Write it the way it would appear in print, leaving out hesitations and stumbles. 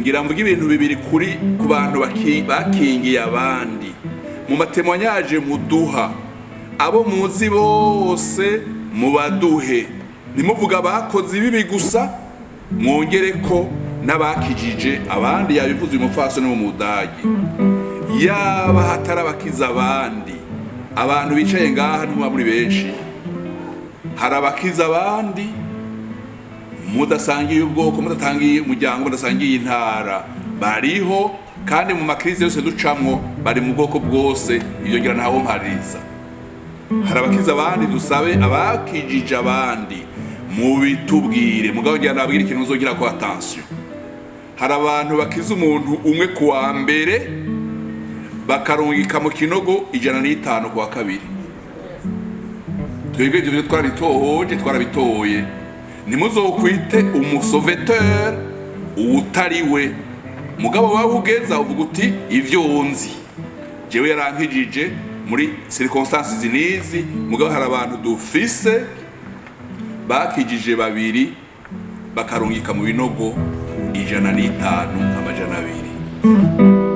Ngira mvuge ibintu bibiri kuri ku bantu bakingiye abandi. Mu ma témoignages muduha, abo muzi bose mubaduhe. Ntimuvuga abakoze ibibi gusa, mwongere ko n'abakijije abandi. Yabivuze uyu mupfasoni wo mu Budagi. Yaba hatari abakiza abandi, abantu bicaye ngaha ntimuba muri benshi. Hari abakiza abandi mudasangiye ubwoko, mudatangiye umuryango, mudasangiye intara, bariho. Kandi mu ma crises yose ducamwo bari mu bwoko bwose. Ibyo ngira ntawo mpariza. Hari abakiza abandi. Dusabe abakijije abandi mubitubwire. Mugabo ngira nabwira ikintu muzogira ko attention: hari abantu bakiza umuntu umwe ku wa mbere, bakarungika mu kinogo 105 ku wa kabiri. Twebwe ibyo byo twarabitohoje, twarabitoye. Ntimuzokwite umu sauveteur uwutari we. Mugabo wawe ugeza uvuga uti: "Ivyo nzi jewe, yarankijije muri circonstances izi n'izi." Mugabo hari abantu dufise bakijije babiri, bakarungika mu binogo 105, 200.